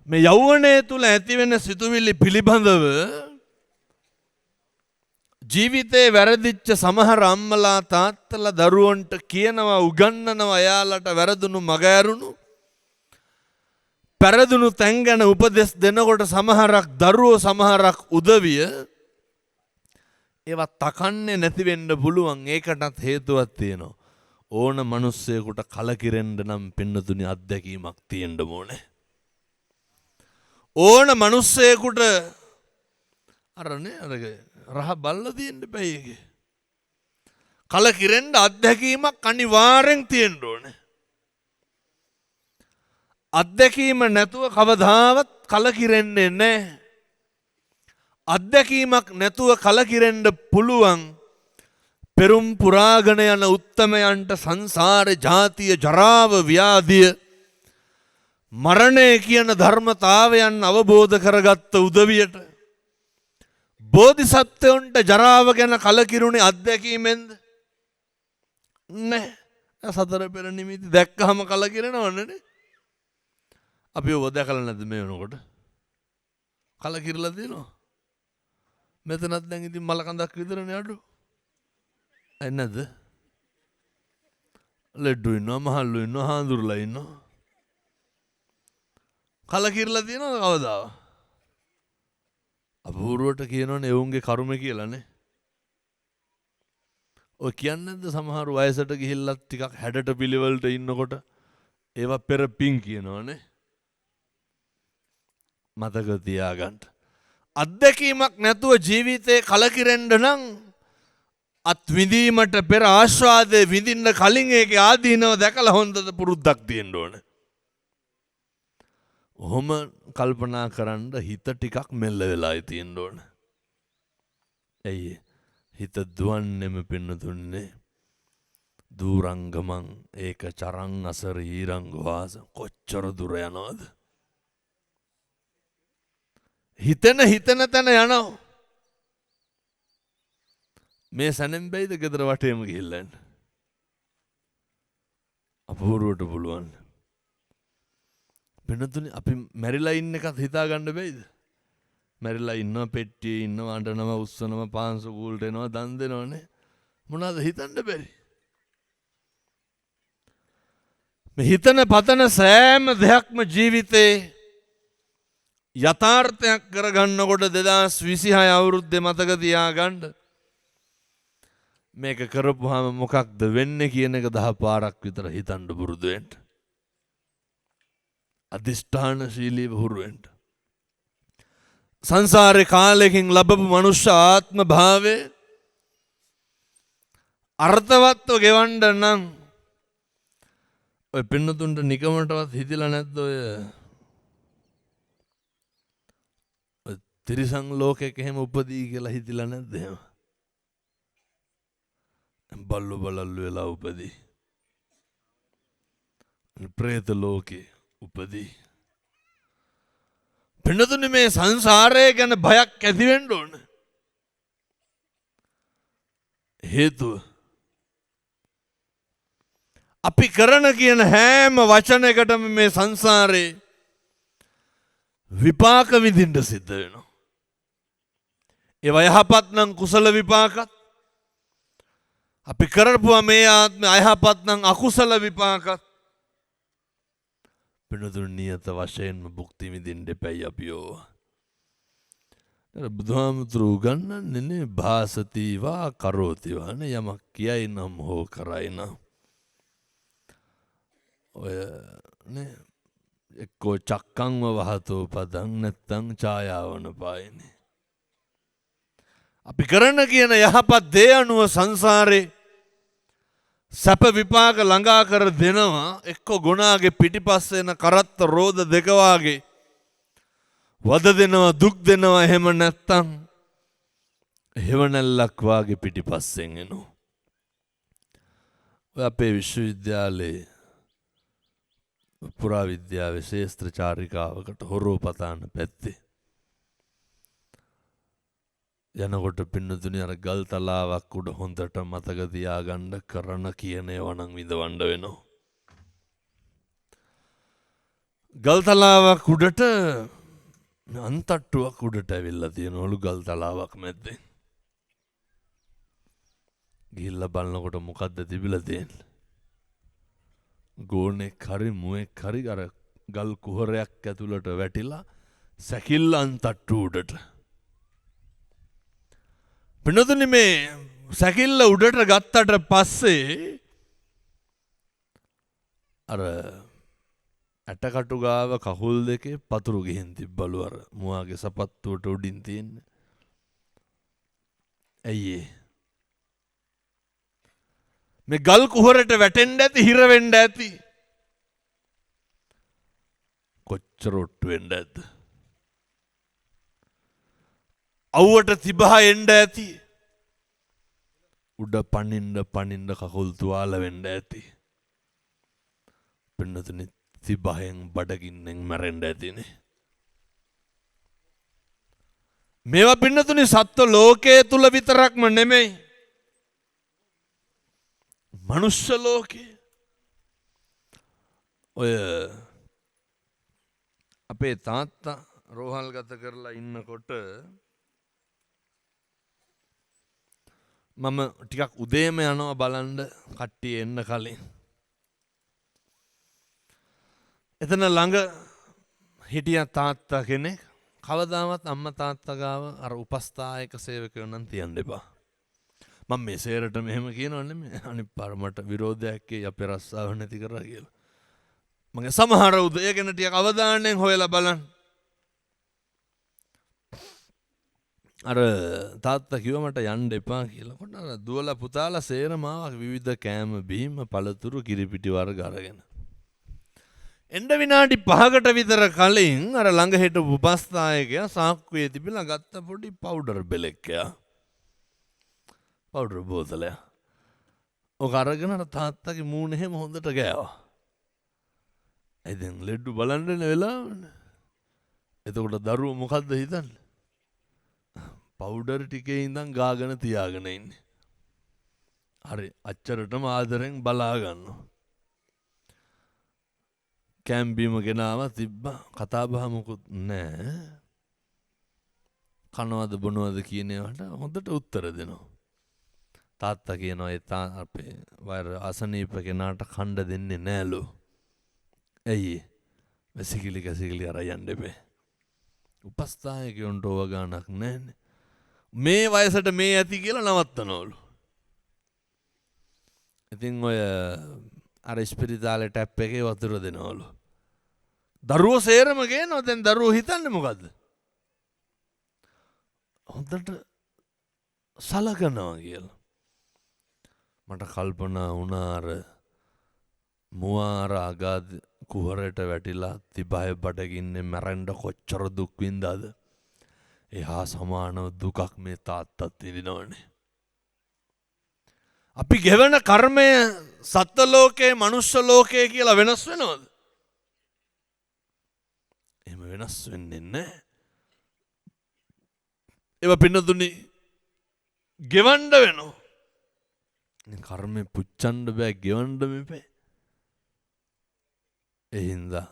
මේ යෞවනය තුල ඇතිවෙන සිතුවිලි පිළිබඳව ජීවිතේ වැරදිච්ච සමහර අම්මලා තාත්තලා දරුවන්ට කියනවා, උගන්වනවා, එයාලට වැරදුණු මග ඇරුණු පෙරදුණු තැන් ගැන උපදෙස් දෙනකොට සමහරක් දරුවෝ සමහරක් උදවිය ඒවා තකන්නේ නැති වෙන්න පුළුවන්. ඒකටත් හේතුවක් තියෙනවා. ඕන මිනිස්සෙකුට කලකිරෙන්න නම් පින්නතුනි අත්දැකීමක් තියෙන්න ඕනේ. ඕන මිනිස්සෙකුට අරනේ අර රහ බල්ලා තියෙන්න බෑ ඒකේ. කලකිරෙන්න අත්දැකීමක් අනිවාර්යෙන් තියෙන්න ඕනේ. අත්දැකීම නැතුව කවදාවත් කලකිරෙන්නේ නැහැ. අත්දැකීමක් නැතුව කලකිරෙන්න පුළුවන්. පෙරුම් පුරාගෙන යන උත්තමයන්ට සංසාර ජාතිය ජරාව ව්‍යාධිය මරණය කියන ධර්මතාවයන් අවබෝධ කරගත්ත උදවියට බෝධිසත්වයන්ට ජරාව ගැන කලකිරුණේ අත්දැකීමෙන්ද? නෑ. සතර පෙර නිමිති දැක්කහම කලකිරෙනවනේ. අපි ඔබ දැකලා නැද්ද මේ වෙනකොට? කලකිරලා තියෙනවා. මෙතනත් දැන් ඉතින් මල කඳක් විතරනේ අඩු. ඇයි නැද්ද? ලෙඩ්ඩු ඉන්නවා, මහල්ලු ඉන්නවා, හාඳුරලා ඉන්නවා. කලකිරලා තියෙනවද කවදාව? අපූර්වට කියනවනේ එවුන්ගේ කර්ම කියලානේ. ඔය කියන්නේ නැද්ද සමහර වයසට ගිහිල්ලත් ටිකක් හැඩට පිළිවෙලට ඉන්නකොට ඒවා පෙර පින් කියනවනේ. මතක තියාගන්න. අත්දැකීමක් නැතුව ජීවිතේ කලකිරෙන්න නම් අත් විඳීමට පෙර ආස්වාදයේ විඳින්න කලින් ඒකේ ආදීනව දැකලා හොඳට පුරුද්දක් තියෙන්න ඕනේ. ඔහොම කල්පනා කරන්න හිත ටිකක් මෙල්ල වෙලායි තියෙන්න ඕනේ. ඇයි හිත දුවන්නෙම පින්නතුන්නේ දූරංගමං ඒක චරං අසරීරං වාස කොච්චර දුර යනවද? හිතෙන හිතෙන තැන යනවා. මේ සැනෙන් බැයිද ගෙදර වටේම ගිහිල්ලා එන්න? අපූර්වට පුළුවන්. වෙනතුනේ අපි මැරිලා ඉන්න එකත් හිතා ගන්න බැයිද? මැරිලා ඉන්නවා, පෙට්ටියේ ඉන්නවා, අඬනවා, උස්සනවා, පාංශු කූලට එනවා, දන් දෙනවනේ. මොනවාද හිතන්න බැරි? මේ හිතන පතන සෑම දෙයක්ම ජීවිතේ යථාර්ථයක් කරගන්නකොට 2026 අවුරුද්දේ මතක තියාගන්න. මේක කරපුවාම මොකක්ද වෙන්නේ කියන එක 10 පාරක් විතර හිතන්න පුරුදු වෙන්න. අධිෂ්ඨානශීලීව හුරු වෙන්න. සංසාරේ කාලයකින් ලැබපු මනුෂ්‍ය ආත්ම භාවය අර්ථවත්ව ගෙවන්න නම් ඔය පින්නතුන්ට නිකමටවත් හිතිලා නැද්ද ඔය තිරිසන් ලෝකයක එහෙම උපදී කියලා හිතිලා නැද්ද එහෙම? බල්ලු බලල්ලු වෙලා උපදී. ප්‍රේත ලෝකේ උපදී. පින්නතුනි මේ සංසාරය ගැන බයක් ඇති වෙන්න ඕන. හේතුව අපි කරන කියන හැම වචනයකටම මේ සංසාරේ විපාක විඳින්න සිද්ධ වෙනවා. ඒවා යහපත් නම් කුසල විපාකත්, අපි කරපුවා මේ ආත්මේ අයහපත් නම් අකුසල විපාකත්. පින්නතුනි නියත වශයෙන්ම භුක්ති විඳින්න එපැයි අපි ඕවා. බුදුහාමුදුරු උගන්වන්නේ නේ භාසතිවා කරෝතිවා නේ, යමක් කියයි නම් හෝ කරයි නම් ඔය නේ එක්කෝ චක්කංව වහතෝ පදං නැත්තං ඡායාවන පායනේ. අපි කරන කියන යහපත් දේ අනුව සංසාරේ සැප විපාක ළඟා කර දෙනවා. එක්කෝ ගුණාගේ පිටිපස්ස එන කරත්ත රෝද දෙක වාගේ වද දෙනවා, දුක් දෙනවා. එහෙම නැත්තම් හෙවණැල්ලක් වාගේ පිටිපස්සෙන් එනවා. ඔය අපේ විශ්වවිද්‍යාලයේ පුරාවිද්‍යාවේ ශේස්ත්‍ර චාරිකාවකට හොරෝපතාන පැත්තේ යනකොට පින්නතුනි අර ගල් තලාවක් උඩ හොඳට මතක තියාගන්න කරන කියන ඒවා නම් විඳවන්න වෙනවා. ගල්තලාවක් උඩට අන්තට්ටුවක් උඩට ඇවිල්ලා තියෙනවලු ගල්තලාවක් මැද්දෙන්. ගිහිල්ලා බලනකොට මොකද්ද තිබිලා තියෙන්නේ? ගෝණෙක් හරි මුවෙක් හරි අර ගල් කුහරයක් ඇතුළට වැටිලා සැකිල්ල අන්තට්ටු උඩට. පින්නතුනි මේ සැකිල්ල උඩට ගත්තට පස්සේ අර ඇටකටු ගාව කකුල් දෙකේ පතුරු ගිහින් තිබ්බලු අර මුවාගේ සපත්තුවට උඩින් තියෙන්නේ. ඇයි ඒ? මේ ගල් කුහරට වැටෙන්න ඇති, හිර වෙන්න ඇති. කොච්චර ඔට්ටු වෙන්න ඇද්ද? අවුවට තිබහා එන්න ඇති. උඩ පනින්න පනින්න කකුල් තුවාල වෙන්න ඇති. පින්නතුනි තිබහෙන් බඩගින්නෙන් මැරෙන්න ඇතිනේ. මේවා පින්නතුනි සත්ව ලෝකයේ තුල විතරක්ම නෙමෙයි, මනුෂ්‍ය ලෝකේ. ඔය අපේ තාත්තා රෝහල් ගත කරලා ඉන්නකොට මම ටිකක් උදේම යනවා බලන්න කට්ටිය එන්න කලින්. එතන ළඟ හිටිය තාත්තා කෙනෙක්. කවදාවත් අම්මා තාත්තා ගාව අර උපස්ථායක සේවකයෝ නම් තියන්න එපා. මම මේ සේරට මෙහෙම කියනව නෙමෙයි, අනිත් පාර මට විරෝධයක් එයි අපේ රස්සාව නැති කරා කියලා. මගේ සමහර උදේ ගැන ටිකක් අවධානයෙන් හොයලා බලන්න. අර තාත්තා කිව්වා මට යන්න එපා කියලා. කොට අර දුවලා පුතාලා සේරම ආවා විවිධ කෑම බීම පළතුරු කිරිපිටි වර්ග අරගෙන. එන්න විනාඩි 5කට විතර කලින් අර ළඟ හිටපු උපස්ථායකයා සාක්කුවේ තිබිලා ගත්ත පොඩි පවුඩර් බෙලෙක්කයා. පවුඩර් බෝතලයක්. ඔක අරගෙන අර තාත්තගේ මූණ එහෙම හොඳට ගෑවා. ඒ දැන් ලෙඩ්ඩු බලන්න එන වෙලාවනේ. එතකොට දරුවෝ මොකද්ද හිතන්නේ? පවුඩර් ටිකේ ඉඳන් ගාගෙන තියාගෙන ඉන්නේ. හරි අච්චරටම ආදරෙන් බලා ගන්නවා. කෑම් බීම ගෙනාවා තිබ්බා, කතා බහ මොකුත් නෑ. කනවද බොනවද කියන ඒවාට හොඳට උත්තර දෙනවා. තාත්තා කියනවා ඒ අපේ වෛර අසනීප කෙනාට කණ්ඩ දෙන්නේ නෑලු. ඇයි? වැසිකිලි කැසිකිලි අර යන්න එපේ. උපස්ථායකයන්ට ඕව ගානක් නෑනේ. මේ වයසට මේ ඇති කියලා නවත්තනවලු. ඉතින් ඔය අර ස්පිරිතාලේ ටැප් එකේ වතුර දෙනවලු. දරුවෝ සේරම ගේනවා. දැන් දරුවෝ හිතන්නේ මොකද්ද? හොඳට සලකනවා කියලා. මට කල්පනා වුණා අර මුවා අර අගාධ කුහරයට වැටිලා තිබහය බඩගින්නේ මැරෙන්න කොච්චර දුක් විඳාද? එහා සමානව දුකක් මේ තාත්තත් විඳිනවනේ. අපි ගෙවන කර්මය සත්ත්ව ලෝකේ මනුෂ්‍ය ලෝකේ කියලා වෙනස් වෙනවද? එහෙම වෙනස් වෙන්නේ නැහැ. ඒවා පින්නතුනි ගෙවන්න වෙනවා. ඉතින් කර්මය පුච්චන්න බෑ, ගෙවන්න මෙපේ. ඒ හින්දා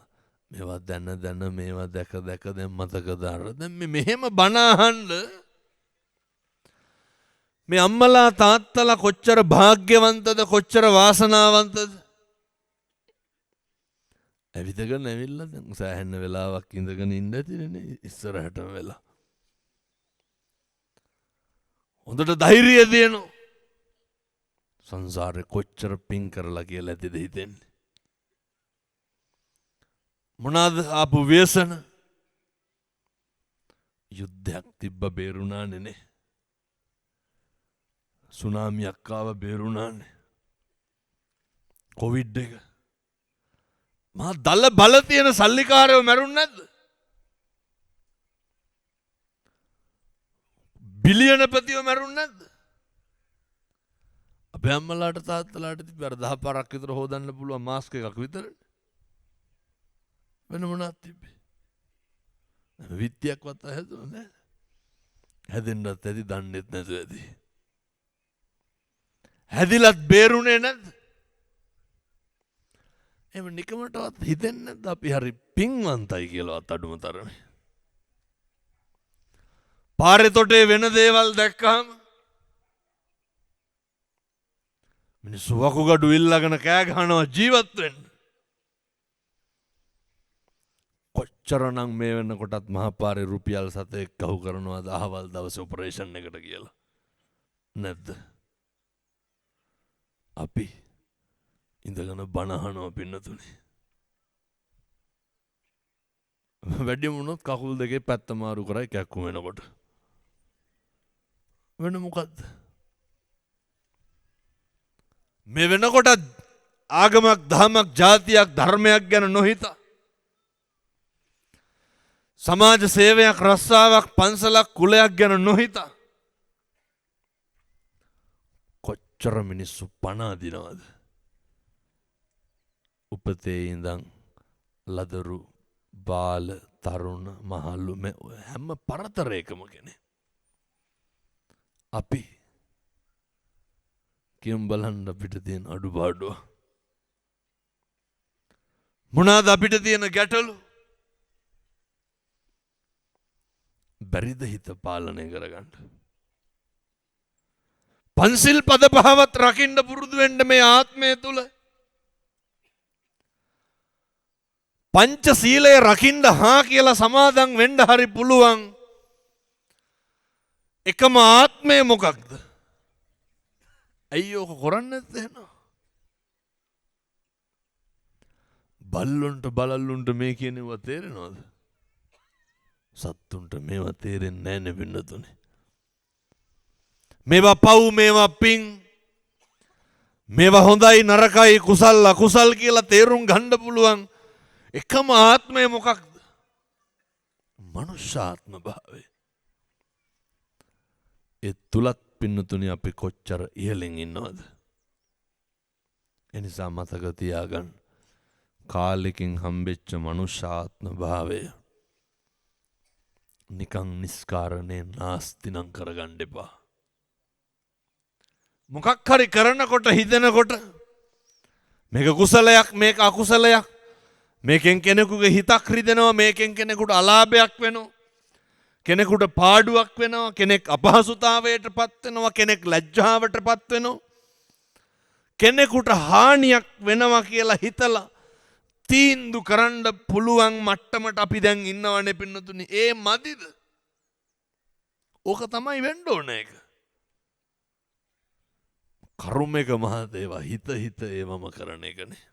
මේවා දැන දැන මේවා දැක දැක දැන් මතකද අර දැන් මේ මෙහෙම බණ අහන්න මේ අම්මලා තාත්තලා කොච්චර භාග්‍යවන්තද, කොච්චර වාසනාවන්තද? ඇවිදගෙන ඇවිල්ලා දැන් සෑහෙන වෙලාවක් ඉඳගෙන ඉන්න ඇතිනේ ඉස්සරහටම වෙලා. හොඳට ධෛර්යය තියෙනවා. සංසාරේ කොච්චර පින් කරලා කියලා ඇතිද හිතෙන්නේ? මොනවාද ආපු ව්‍යසන? යුද්ධයක් තිබ්බ බේරුණානේ නේ. සුනාමියක් ආව බේරුණානේ. කොවිඩ් එක. මහා දල බල තියෙන සල්ලිකාරයෝ මැරුන්නේ නැද්ද? බිලියනපතියෝ මැරුන්නේ නැද්ද? අපේ අම්මලාට තාත්තලාට තිබ්බ අර 10 පාරක් විතර හොදන්න පුළුවන් මාස්ක් එකක් විතරනේ. වෙන මොනවද තිබ්බේ? විත්‍යක්වත් හැදුනේ නෑ. හැදෙන්නත් ඇති, දන්නෙත් නැතුව ඇති. හැදිලත් බේරුනේ නැද්ද? එහෙම නිකමටවත් හිතෙන්නේ නැද්ද අපි හරි පින්වන්තයි කියලාවත් අඩුම තරමේ? පාරේ තොටේ වෙන දේවල් දැක්කහම මිනිස්සු වකුගඩු ඉල්ලගෙන කෑ ගහනවා ජීවත් වෙන්න. කොච්චරනම් මේ වෙනකොටත් මහපාරේ රුපියල් 7ක් කහු කරනවාද අහවල් දවසේ ඔපරේෂන් එකට කියලා? නැද්ද? අපි ඉඳගෙන බණ අහනවා පින්නතුනේ. වැඩි වුණොත් කකුල් දෙකේ පැත්ත මාරු කරයි කැක්කුම වෙනකොට. වෙන මොකද්ද? මේ වෙනකොටත් ආගමක් දහමක් ජාතියක් ධර්මයක් ගැන නොහිතා සමාජ සේවයක් රස්සාවක් පන්සලක් කුලයක් ගැන නොහිතා කොච්චර මිනිස්සු පණ අදිනවද? උපතේ ඉඳන් ලදරු බාල තරුණ මහලු මේ හැම පරතරයකම කෙනෙක්. අපි කියමු බලන්න අපිට තියෙන අඩුපාඩුව. මොනවාද අපිට තියෙන ගැටලු? බැරිද හිත පාලනය කරගන්න? පන්සිල් පද පහවත් රකින්න පුරුදු වෙන්න මේ ආත්මය තුල. පංච සීලය රකින්න හා කියලා සමාදන් වෙන්න හරි පුළුවන්. එකම ආත්මය මොකක්ද? ඇයි ඕක කරන්නේ නැත්තේ එහෙනම්? බල්ලොන්ට බලල්ලුන්ට මේ කියන ඒවා තේරෙනවද? සත්තුන්ට මේවා තේරෙන්නේ නැහැ නේ පින්නතුනේ. මේවා පව් මේවා පින්, මේවා හොඳයි නරකයි කුසල් අකුසල් කියලා තේරුම් ගන්න පුළුවන් එකම ආත්මය මොකක්ද? මනුෂ්‍යාත්ම භාවය. ඒ තුලත් පින්නතුනේ අපි කොච්චර ඉහළින් ඉන්නවද? එනිසා මතක තියාගන්න, කාලෙකින් හම්බෙච්ච මනුෂ්‍යාත්ම භාවය නිකන් නිස්කාරණේ නාස්ති නම් කරගන්න එපා. මොකක් හරි කරනකොට හිතෙනකොට මේක කුසලයක් මේක අකුසලයක්, මේකෙන් කෙනෙකුගේ හිතක් රිදෙනවා, මේකෙන් කෙනෙකුට අලාභයක් වෙනවා, කෙනෙකුට පාඩුවක් වෙනවා, කෙනෙක් අපහසුතාවයට පත් වෙනවා, කෙනෙක් ලැජ්ජාවට පත් වෙනවා, කෙනෙකුට හානියක් වෙනවා කියලා හිතලා තීන්දුව කරන්න පුළුවන් මට්ටමට අපි දැන් ඉන්නවනේ පින්නතුනි. ඒ මදිද? ඕක තමයි වෙන්න ඕන එක. කරුම එක මහත් ඒවා හිත හිත ඒවම කරන එකනේ.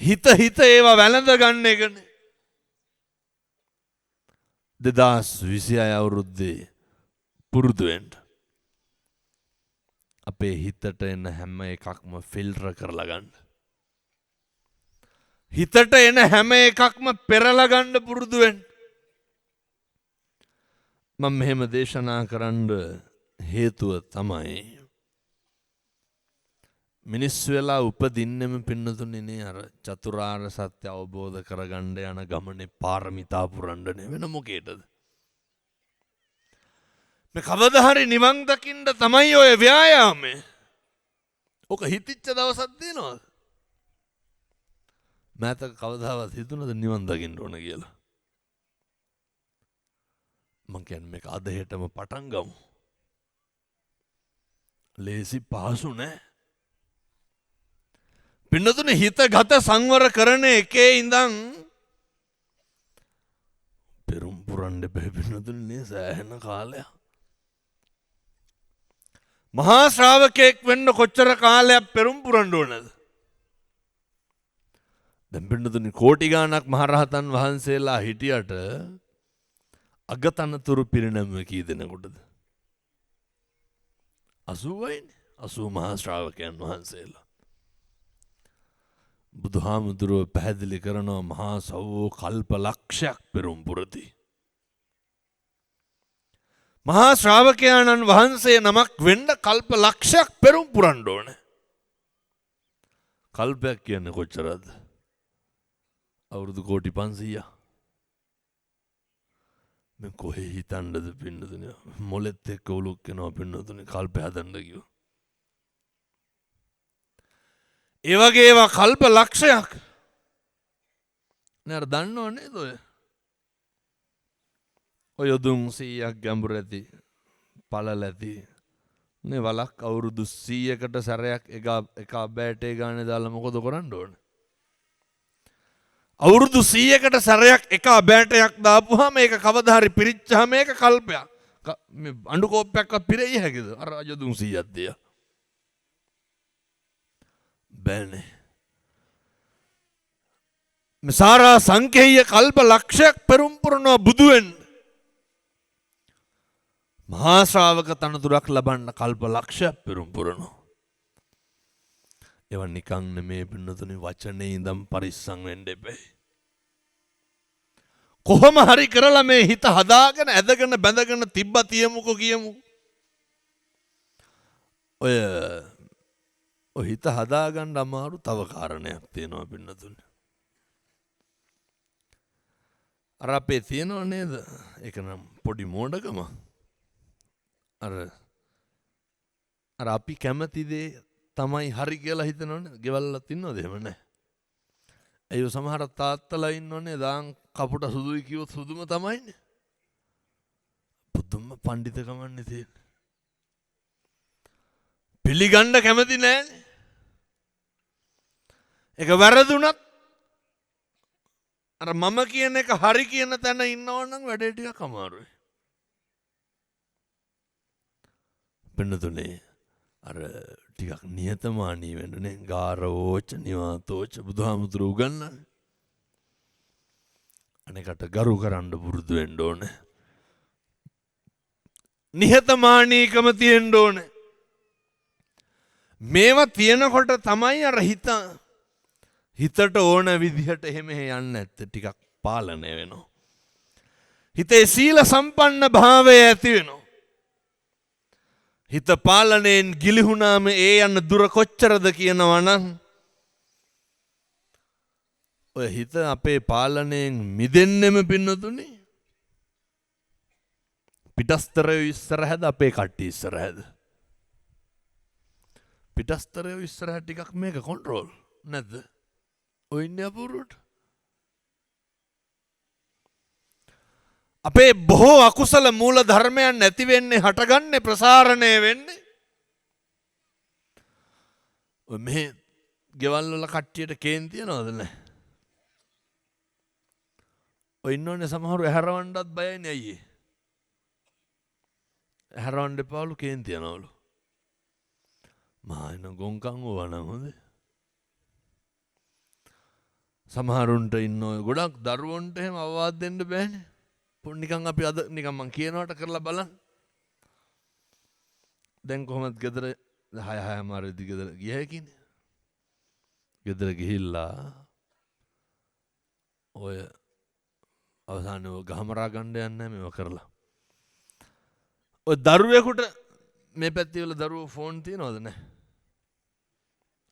හිත හිත ඒවා වැළඳ ගන්න එකනේ. 2026 අවුරුද්දේ පුරුදු වෙන්න. අපේ හිතට එන හැම එකක්ම ෆිල්ටර් කරලා ගන්න. හිතට එන හැම එකක්ම පෙරලා ගන්න පුරුදු වෙන්න. මම මෙහෙම දේශනා කරන්න හේතුව තමයි මිනිස් වෙලා උපදින්නෙම පින්නතුනේ නේ අර චතුරාර්ය සත්‍ය අවබෝධ කරගන්න යන ගමනේ පාරමිතා පුරන්නනේ, වෙන මොකේටද? මේ කවදා හරි නිවන් දකින්න තමයි ඔය ව්‍යායාමය. ඔක හිතිච්ච දවසක් තියෙනවද? මෑතක කවදාවත් හිතුණද නිවන් දකින්න ඕන කියලා? මං කියන්නේ මේක අද හෙටම පටන් ගමු. ලේසි පහසු නෑ. පින්නතුනේ හිත ගත සංවර කරන එකේ ඉඳන් පෙරුම් පුරන්න එපා පින්නතුනේ නේ සෑහෙන කාලයක්. මහා ශ්‍රාවකයෙක් වෙන්න කොච්චර කාලයක් පෙරුම් පුරන්න ඕනද? දැන් පින්නතුනේ කෝටි ගාණක් මහරහතන් වහන්සේලා හිටියට අගතනතුරු පිරිනැමුවේ කී දෙනෙකුටද? 80යිනේ. 80 මහා ශ්‍රාවකයන් වහන්සේලා. බුදුහාමුදුරුව පැහැදිලි කරනවා මහා සව්වෝ කල්ප ලක්ෂයක් පෙරුම් පුරති. මහා ශ්‍රාවකයාණන් වහන්සේ නමක් වෙන්න කල්ප ලක්ෂයක් පෙරුම් පුරන්න ඕනේ. කල්පයක් කියන්නේ කොච්චරද? අවුරුදු කෝටි 500ක්. මේ කොහේ හිතන්නද පින්නතුනේ? මොලෙත් එක්ක උලුක් වෙනවා පින්නතුනේ කල්ප හදන්න කිව්වා. ඒ වගේ ඒවා කල්ප ලක්ෂයක්. නේ අර දන්නව නේද ඔය? ඔය යොදුන් 100ක් ගැඹුර ඇති පළල ඇති නේ වලක් අවුරුදු 100කට සැරයක් එක අබෑටේ ගානේ දාලා මොකද කරන්න ඕන? අවුරුදු 100කට සැරයක් එක අබෑටයක් දාපුවාම ඒක කවදා හරි පිරිච්චාම ඒක කල්පයක්. මේ අඬු කෝප්පයක්වත් පිරෙයි හැකිද? අර යොදුන් 100ක් දියා. බෑනේ. මේ සාරා සංකේය කල්ප ලක්ෂයක් පෙරම් පුරනවා බුදු වෙන්න. මහා ශ්‍රාවක තනතුරක් ලබන්න කල්ප ලක්ෂයක් පෙරම් පුරනවා. ඒවා නිකන් නෙමේ පින්නතුනි, වචනේ ඉඳන් පරිස්සම් වෙන්න එපා. කොහොම හරි කරලා මේ හිත හදාගෙන ඇදගෙන බැඳගෙන තිබ්බා තියමුකෝ කියමු. ඔය ඔය හිත හදාගන්න අමාරු තව කාරණයක් තියෙනවා පින්නතුනි. අර අපේ තියෙනව නේද? ඒක නම් පොඩි මෝඩකම. අර අර අපි කැමති දේ තමයි හරි කියලා හිතනවනේ. ගෙවල් වලත් ඉන්නවද එහෙම නැහැ? ඇයි ඔය සමහර තාත්තලා ඉන්නවනේ දාන් කපුට සුදුයි කිව්වොත් සුදුම තමයිනේ. පුදුම පඬිතකමන්නේ තියෙන්නේ. පිළිගන්න කැමති නෑනේ. ඒක වැරදුනත් අර මම කියන එක හරි කියන තැන ඉන්නවනම් වැඩේ ටිකක් අමාරුයි. පින්නතුනේ අර ටිකක් නිහතමානී වෙන්න නේ. ගාරවෝච නිවාතෝච බුදුහාමුදුරු උගන්වන්නේ. අනේකට ගරු කරන්න පුරුදු වෙන්න ඕනේ. නිහතමානීකම තියෙන්න ඕනේ. මේවා තියෙනකොට තමයි අර හිතට ඕන විදිහට එහෙම යන්නේ නැත්තේ. ටිකක් පාලනය වෙනවා. හිතේ සීල සම්පන්න භාවය ඇති වෙනවා. හිත පාලනයෙන් ගිලිහුණාම ඒ යන දුර කොච්චරද කියනවා නම් ඔය හිත අපේ පාලනයෙන් මිදෙන්නෙම පින්නතුනි පිටස්තරය ඉස්සරහද අපේ කට්ටිය ඉස්සරහද? පිටස්තරය ඉස්සරහ ටිකක් මේක කන්ට්‍රෝල් නැද්ද? ඔය ඉන්නේ අපූර්වට. අපේ බොහෝ අකුසල මූල ධර්මයන් නැති වෙන්නේ, හටගන්නේ, ප්‍රසාරණය වෙන්නේ ඔය මේ ගෙවල් වල කට්ටියට කේන්ති යනවද නැහැ? ඔය ඉන්නෝනේ සමහරු ඇහැරවන්නත් බයයිනේ අයියේ. ඇහැරවන්න එපාලු කේන්ති යනවලු. මහා එන ගොංකම් ඕවා නම් හොඳේ. සමහරුන්ට ඉන්න ඔය ගොඩක් දරුවන්ට එහෙම අවවාද දෙන්න බෑනේ. පොඩි නිකන් අපි අද නිකන් මං කියනවට කරලා බලන්න. දැන් කොහොමද ගෙදර 6 6:30 ගෙදර ගිය හැකිනේ. ගෙදර ගිහිල්ලා ඔය අවසානයේ ඔය ගහමරා ගන්න යන්නේ නැහැ මේවා කරලා. ඔය දරුවෙකුට මේ පැත්තේ වල දරුවෝ ෆෝන් තියනවද නැහැ?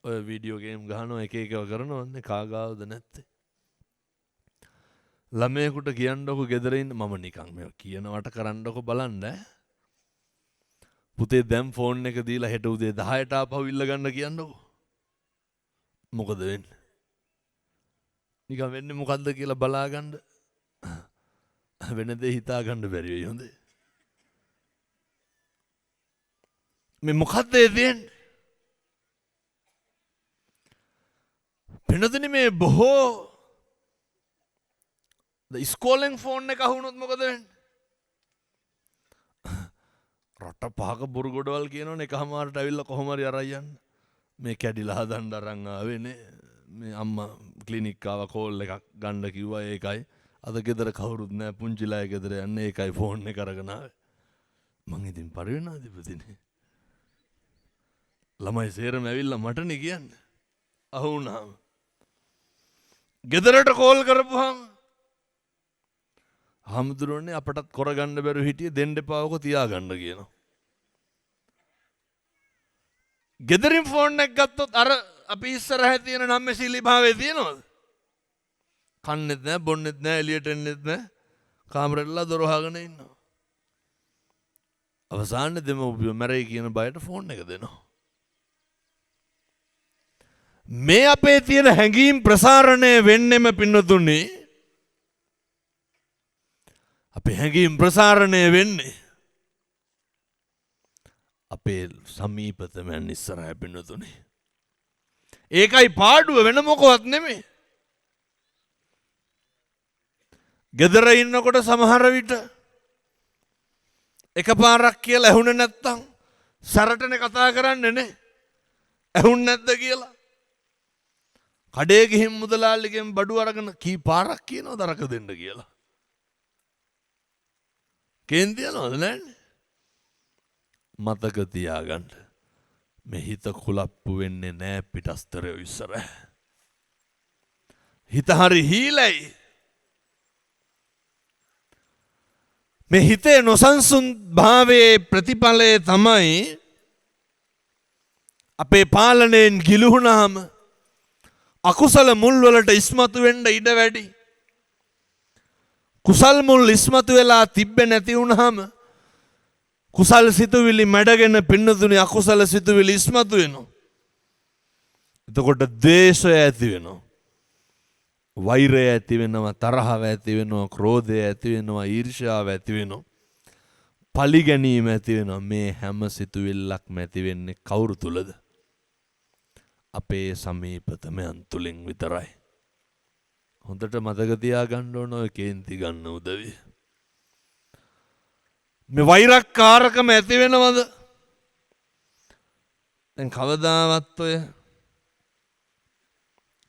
ඔය වීඩියෝ ගේම් ගහනවා එක එකව කරනවනේ කාගාවද නැත්තේ? ළමයෙකුට කියන්නකො ගෙදර ඉන්න මම නිකන් මේවා කියනවට කරන්නකො බලන්න. පුතේ දැන් ෆෝන් එක දීලා හෙට උදේ 10ට ආපහු ඉල්ල ගන්න කියන්නකො. මොකද වෙන්නේ? නිකන් වෙන්නේ මොකද්ද කියලා බලාගන්න වෙන දේ හිතා ගන්න බැරි වෙයි හොඳේ. මේ මොකද්ද ඒ තියෙන්නේ? වෙනදෙනි මේ බොහෝ ඉස්කෝලෙන් ෆෝන් එක අහුනොත් මොකද වෙන්නේ? රට පහක බොරු ගොඩවල් කියනවනේ එකමාරට ඇවිල්ලා කොහොම හරි අරන් යන්න. මේ කැඩිලා හදන්න අරන් ආවේ නේ. මේ අම්මා ක්ලිනික් ආවා කෝල් එකක් ගන්න කිව්වා ඒකයි. අද ගෙදර කවුරුත් නෑ පුංචිලා ගෙදර යන්නේ ඒකයි ෆෝන් එක අරගෙන ආවේ. මං ඉතින් පරිවෙනාධිපතිනේ. ළමයි සේරම ඇවිල්ලා මටනේ කියන්නේ. අහුණාම ගෙදරට කෝල් කරපුවාම හාමුදුරුවනේ අපටත් කරගන්න බැරුව හිටියේ දෙන්න එපා ඔක තියාගන්න කියනවා. ගෙදරින් ෆෝන් එකක් ගත්තොත් අර අපි ඉස්සරහ තියෙන නම්‍යශීලී භාවය තියෙනවද? කන්නෙත් නෑ බොන්නෙත් නෑ එළියට එන්නෙත් නෑ කාමරේටලා දොර වහගෙන ඉන්නවා. අවසානයේ දෙමව්පියෝ මැරෙයි කියන බයට ෆෝන් එක දෙනවා. මේ අපේ තියෙන හැඟීම් ප්‍රසාරණය වෙන්නෙම පින්නතුනේ, අපේ හැඟීම් ප්‍රසාරණය වෙන්නේ අපේ සමීපතමයන් ඉස්සරහ පින්නතුනේ. ඒකයි පාඩුව, වෙන මොකවත් නෙමෙයි. ගෙදර ඉන්නකොට සමහර විට එකපාරක් කියලා ඇහුනේ නැත්තම් සැරටනේ කතා කරන්නේ නේ. ඇහුන්නේ නැද්ද කියලා. කඩේ ගිහින් මුදලාලිගෙන් බඩු අරගෙන කී පාරක් කියනවද අරක දෙන්න කියලා. කේන්ති යනවද නෑනේ. මතක තියාගන්න, මේ හිත කුලප්පු වෙන්නේ නෑ පිටස්තරය ඉස්සර. හිත හරි හීලයි. මේ හිතේ නොසන්සුන් භාවයේ ප්‍රතිඵලය තමයි අපේ පාලනයෙන් ගිලිහුණාම අකුසල මුල් වලට ඉස්මතු වෙන්න ඉඩ වැඩි. කුසල් මුල් ඉස්මතු වෙලා තිබ්බේ නැති වුණාම කුසල් සිතුවිලි මැඩගෙන පින්නතුනි අකුසල සිතුවිලි ඉස්මතු වෙනවා. එතකොට ද්වේෂය ඇති වෙනවා. වෛරය ඇති වෙනවා, තරහව ඇති වෙනවා, ක්‍රෝධය ඇති වෙනවා, ඊර්ෂ්‍යාව ඇති වෙනවා, පලි ගැනීම ඇති වෙනවා. මේ හැම සිතුවිල්ලක්ම ඇති වෙන්නේ කවුරු තුලද? අපේ සමීපතමයන් තුලින් විතරයි. හොඳට මතක තියාගන්න ඕන ඔය කේන්ති ගන්න උදවිය. මේ වෛරක්කාරකම ඇති වෙනවද? දැන් කවදාවත් ඔය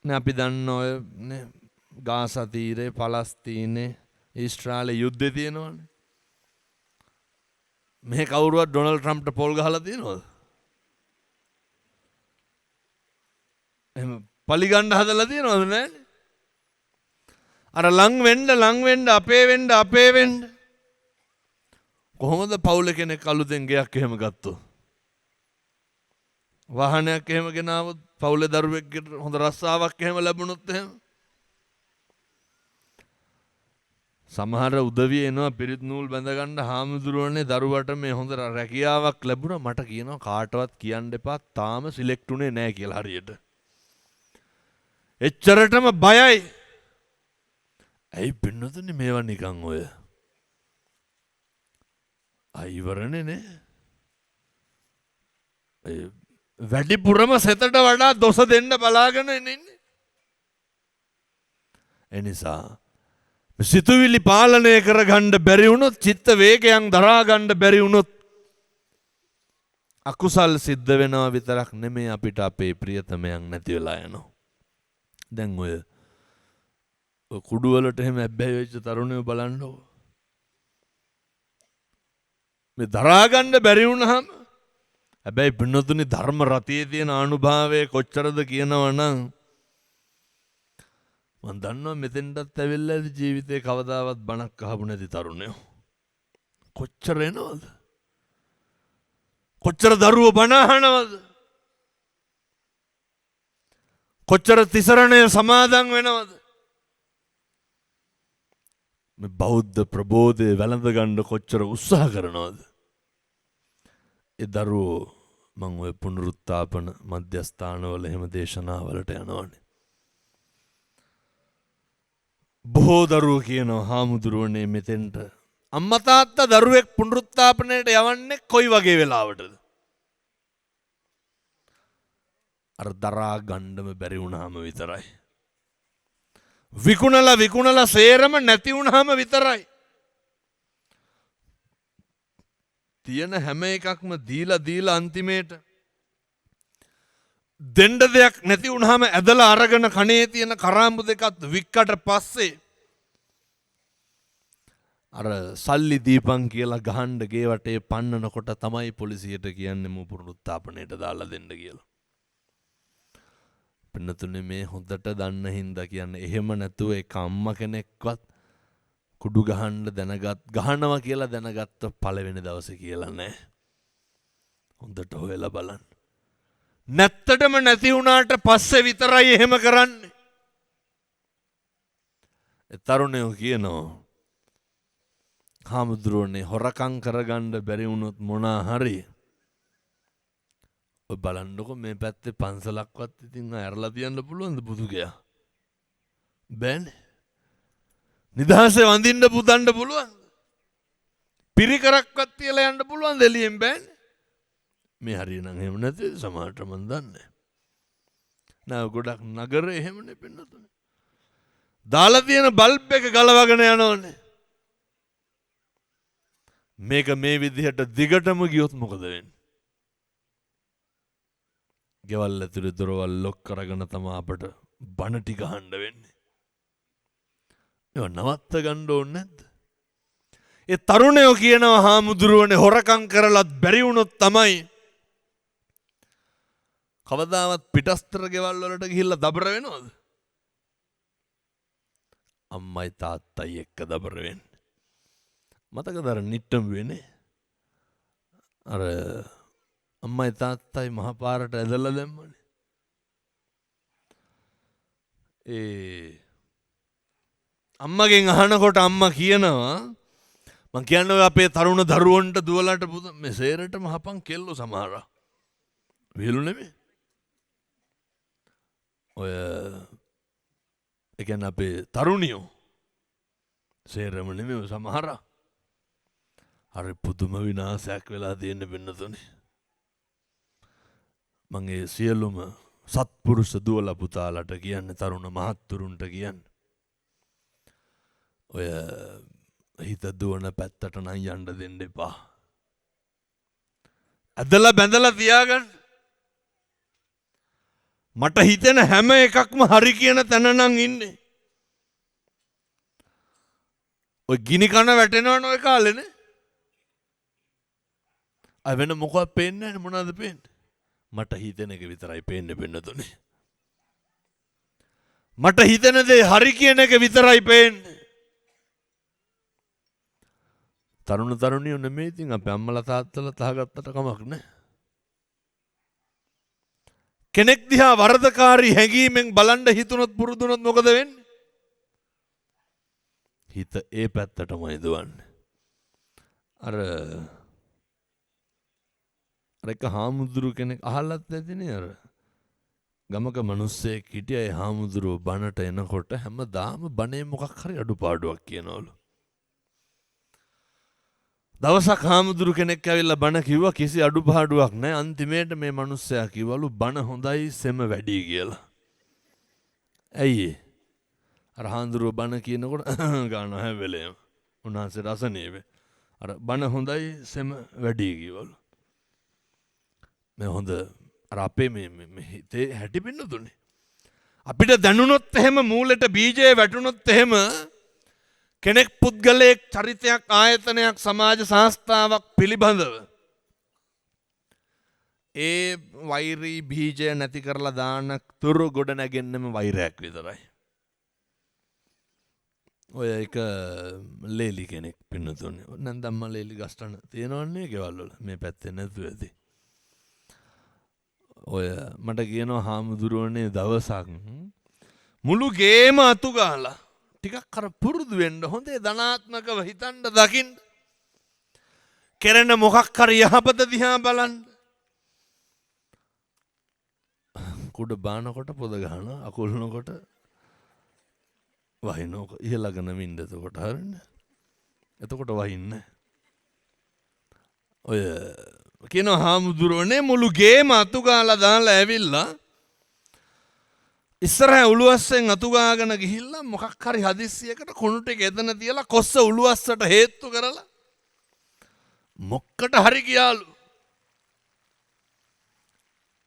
නේ අපි දන්න ඔය නේ ගාසා තීරේ, පලස්තීනේ, ඊශ්‍රායලේ යුද්ධය තියෙනවනේ. මේ කවුරුවත් ඩොනල්ඩ් ට්‍රම්ප්ට පොල් ගහලා තියෙනවද? එහෙම පලි ගන්න හදලා තියෙනවද? නෑනේ. අර ලං වෙන්න ලං වෙන්න අපේ වෙන්න අපේ වෙන්න කොහොමද පවුල කෙනෙක් අලුතෙන් ගෙයක් එහෙම ගත්තොත්, වාහනයක් එහෙම ගෙනාවොත්, පවුලේ දරුවෙක්ට හොඳ රස්සාවක් එහෙම ලැබුණොත් එහෙම සමහර උදවිය එනවා පිරිත් නූල් බැඳ ගන්න, හාමුදුරුවනේ දරුවට මේ හොඳ රැකියාවක් ලැබුණා, මට කියනවා කාටවත් කියන්න එපා, තාම සිලෙක්ට් උනේ නෑ කියලා. හරියට එච්චරටම බයයි. ඇයි පින්නතුනේ මේවා නිකන් ඔය අයිවරනේ නේ. වැඩිපුරම සෙතට වඩා දොස දෙන්න බලාගෙන ඉන්නේ. එනිසා සිතුවිලි පාලනය කරගන්න බැරි වුණොත්, චිත්ත වේගයන් දරා ගන්න බැරි වුණොත් අකුසල් සිද්ධ වෙනවා විතරක් නෙමෙයි, අපිට අපේ ප්‍රියතමයන් නැති වෙලා යනවා. දැන් ඔය කුඩු වලට එහෙම ඇබ්බැහි වෙච්ච තරුණයෝ බලන්නකෝ. මේ දරා ගන්න බැරි වුණාම, හැබැයි පින්නතුනි ධර්ම රතියේ තියෙන ආනුභාවය කොච්චරද කියනවා නම් මං දන්නවා මෙතෙන්ටත් ඇවිල්ලා ඇති ජීවිතේ කවදාවත් බණක් අහපු නැති තරුණයෝ කොච්චර එනවද? කොච්චර දරුවෝ බණ අහනවද? කොච්චර තිසරණය සමාදන් වෙනවද? මේ බෞද්ධ ප්‍රබෝධය වැළඳ ගන්න කොච්චර උත්සාහ කරනවද? ඒ දරුවෝ මං ඔය පුනරුත්ථාපන මධ්‍යස්ථානවල එහෙම දේශනාවලට යනවනේ. බොහෝ දරුවෝ කියනවා හාමුදුරුවනේ මෙතෙන්ට අම්මා තාත්තා දරුවෙක් පුනරුත්ථාපනයට යවන්නේ කොයි වගේ වෙලාවටද? අර දරා ගන්නම බැරි වුණාම විතරයි. විකුණලා විකුණලා සේරම නැති වුණාම විතරයි. තියෙන හැම එකක්ම දීලා දීලා අන්තිමේට දෙන්න දෙයක් නැති වුණාම ඇදලා අරගෙන කනේ තියෙන කරාඹු දෙකත් වික්කට පස්සේ අර සල්ලි දීපන් කියලා ගහන්න ගේ වටේ පන්නනකොට තමයි පොලිසියට කියන්නේ මූ පුනරුත්ථාපනයට දාලා දෙන්න කියලා. පින්නතුනේ මේ හොඳට දන්න හින්දා කියන්නේ, එහෙම නැතුව එක අම්මා කෙනෙක්වත් කුඩු ගහන්න දැනගත් ගහනවා කියලා දැනගත්ත පළවෙනි දවසේ කියලා නෑ. හොඳට හොයලා බලන්න. නැත්තටම නැති වුණාට පස්සේ විතරයි එහෙම කරන්නේ. ඒ තරුණයෝ කියනවා හාමුදුරුවනේ හොරකම් කරගන්න බැරි වුණොත් මොනා හරි ඔය බලන්නකො මේ පැත්තේ පන්සලක්වත් ඉතින් ඇරලා තියන්න පුළුවන්ද බුදු ගයා? බෑනේ. නිදහසේ වඳින්න පුදන්න පුළුවන්ද? පිරිකරක්වත් තියලා යන්න පුළුවන්ද එළියෙන්? බෑනේ. මේ හරිය නම් එහෙම නැති සමහරට මන් දන්නේ නෑ. ගොඩක් නගර එහෙමනේ පින්නතුනේ. දාලා තියෙන බල්බ් එක ගලවගෙන යනවනේ. මේක මේ විදිහට දිගටම ගියොත් මොකද වෙන්නේ? ගෙවල් ඇතුලේ දොරවල් ලොක් කරගෙන තමයි අපට බණ ටික අහන්න වෙන්නේ. ඒවා නවත්ත ගන්න ඕනේ නැද්ද? ඒ තරුණයෝ කියනවා හාමුදුරුවනේ හොරකම් කරලත් බැරි වුණොත් තමයි කවදාවත් පිටස්තර ගෙවල් වලට ගිහිල්ලා දබර වෙනවද? අම්මයි තාත්තයි එක්ක දබර වෙන්නේ. මතකද අර නිට්ටම් වෙන්නේ? අර අම්මයි තාත්තයි මහපාරට ඇදලා දැම්මනේ. ඒ අම්මගෙන් අහනකොට අම්මා කියනවා මං කියන්නේ ඔය අපේ තරුණ දරුවන්ට දුවලට පුත මේ සේරටම හපන් කෙල්ලෝ සමහරා. විහිළු නෙමෙයි. ඔය ඒ කියන්නේ අපේ තරුණියෝ සේරම නෙමෙයි සමහරා. හරි පුදුම විනාශයක් වෙලා තියෙන පින්නතුනේ. මං ඒ සියලුම සත්පුරුෂ දුවලා පුතාලට කියන්නේ, තරුණ මහත්තුරුන්ට කියන්නේ, ඔය හිත දුවන පැත්තට නම් යන්න දෙන්න එපා. ඇදලා බැඳලා තියාගන්න. මට හිතෙන හැම එකක්ම හරි කියන තැන නම් ඉන්නේ. ඔය ගිනි කන වැටෙනවනේ ඔය කාලේනේ. අය වෙන මොකක්වත් පේන්නේ නැහැ. මොනවද පේන්නේ? මට හිතෙන එක විතරයි පේන්නේ පින්නතුනේ. මට හිතෙන දේ හරි කියන එක විතරයි පේන්නේ. තරුණ තරුණියෝ නෙමෙයි ඉතින් අපේ අම්මලා තාත්තලා තහගත්තට කමක් නැහැ. කෙනෙක් දිහා වරදකාරී හැඟීමෙන් බලන්න හිතුනොත් පුරුදුනොත් මොකද වෙන්නේ? හිත ඒ පැත්තටමයි දුවන්නේ. අර එක හාමුදුරු කෙනෙක් අහලත් ඇතිනේ. අර ගමක මිනිස්සෙක් හිටියා. ඒ හාමුදුරුවෝ බණට එනකොට හැමදාම බණේ මොකක් හරි අඩුපාඩුවක් කියනවලු. දවසක් හාමුදුරු කෙනෙක් ඇවිල්ලා බණ කිව්වා, කිසි අඩුපාඩුවක් නැහැ. අන්තිමේට මේ මිනිස්සයා කිව්වලු බණ හොඳයි සෙම වැඩි කියලා. ඇයි ඒ? අර හාමුදුරුවෝ බණ කියනකොට ගාන හැම වෙලේම උන්වහන්සේට අසනීපේ. අර බණ හොඳයි සෙම වැඩි කිව්වලු. මේ හොඳ අර අපේ මේ හිතේ හැටි පින්නතුනේ. අපිට දැනුනොත් එහෙම මූලෙට බීජය වැටුනොත් එහෙම කෙනෙක් පුද්ගලයෙක් චරිතයක් ආයතනයක් සමාජ සංස්ථාවක් පිළිබඳව ඒ වෛරී බීජය නැති කරලා දාන තුරු ගොඩ නැගෙන්නෙම වෛරයක් විතරයි. ඔය එක ලේලි කෙනෙක් පින්නතුනේ. නැන්දම්ම ලේලි ගස්ටන තියෙනවන්නේ ගෙවල් වල මේ පැත්තේ නැතුව ඇති. ඔය මට කියනවා හාමුදුරුවනේ දවසක් මුළු ගේම අතු ගහලා ටිකක් අර පුරුදු වෙන්න හොඳේ ධනාත්මකව හිතන්න දකින්න කෙරෙන මොකක් හරි යහපත දිහා බලන්න. කුඩ බානකොට පොද ගහනවා, අකුල්නකොට වහිනෝක ඉහළගෙන මින්ද එතකොට හරිනේ. එතකොට වහින්නේ. ඔය කියනවා හාමුදුරුවනේ මුළු ගේම අතු ගාලා දාලා ඇවිල්ලා ඉස්සරහ උළුවස්සෙන් අතු ගාගෙන ගිහිල්ලා මොකක් හරි හදිස්සියකට කුණු ටික එතන තියලා කොස්ස උළුවස්සට හේතු කරලා මොක්කට හරි ගියාලු.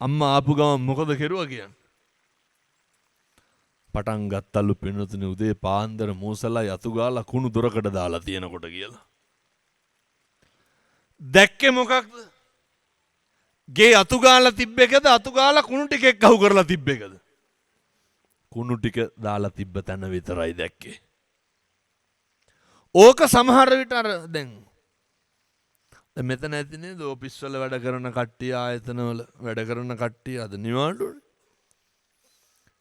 අම්මා ආපු ගමන් මොකද කෙරුවා කියන්නේ? පටන් ගත්තලු පින්නතුනේ උදේ පාන්දර මූසලා යතු ගාලා කුණු දොරකඩ දාලා තියෙනකොට කියලා. දැක්කේ මොකක්ද? ගේ අතු ගාලා තිබ්බ එකද අතු ගාලා කුණු ටික එක්ක අහු කරලා තිබ්බ එකද? කුණු ටික දාලා තිබ්බ තැන විතරයි දැක්කේ. ඕක සමහර විට අර දැන් මෙතන ඇති නේද ඔෆිස් වල වැඩ කරන කට්ටිය, ආයතන වල වැඩ කරන කට්ටිය අද නිවාඩුවනේ.